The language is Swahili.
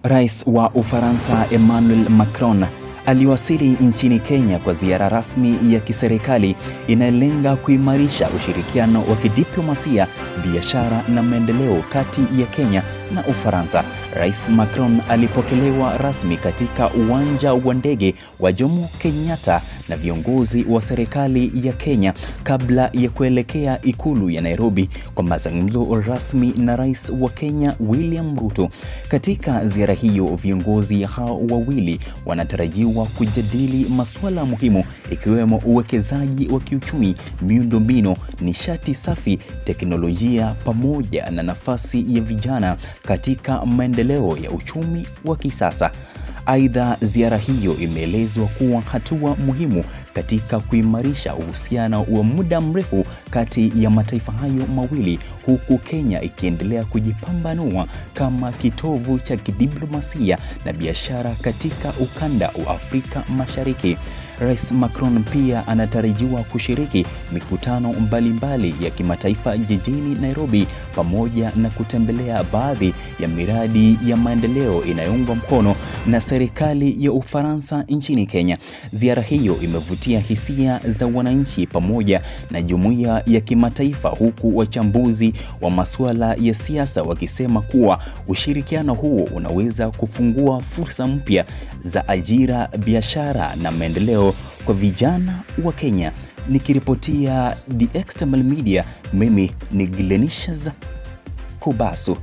Rais wa Ufaransa Emmanuel Macron aliwasili nchini Kenya kwa ziara rasmi ya kiserikali inayolenga kuimarisha ushirikiano wa kidiplomasia, biashara na maendeleo kati ya Kenya na Ufaransa. Rais Macron alipokelewa rasmi katika uwanja wa ndege wa Jomo Kenyatta na viongozi wa serikali ya Kenya kabla ya kuelekea ikulu ya Nairobi kwa mazungumzo rasmi na Rais wa Kenya William Ruto. Katika ziara hiyo, viongozi hao wawili wanatarajiwa kujadili masuala muhimu ikiwemo uwekezaji wa kiuchumi, miundombinu, nishati safi, teknolojia pamoja na nafasi ya vijana katika maendeleo ya uchumi wa kisasa. Aidha, ziara hiyo imeelezwa kuwa hatua muhimu katika kuimarisha uhusiano wa muda mrefu kati ya mataifa hayo mawili, huku Kenya ikiendelea kujipambanua kama kitovu cha kidiplomasia na biashara katika ukanda wa Afrika Mashariki. Rais Macron pia anatarajiwa kushiriki mikutano mbalimbali ya kimataifa jijini Nairobi pamoja na kutembelea baadhi ya miradi ya maendeleo inayoungwa mkono na serikali ya Ufaransa nchini Kenya. Ziara hiyo imevutia hisia za wananchi pamoja na jumuiya ya kimataifa, huku wachambuzi wa masuala ya siasa wakisema kuwa ushirikiano huo unaweza kufungua fursa mpya za ajira, biashara na maendeleo kwa vijana wa Kenya. Nikiripotia The External Media, mimi ni Glenishas Kubasu.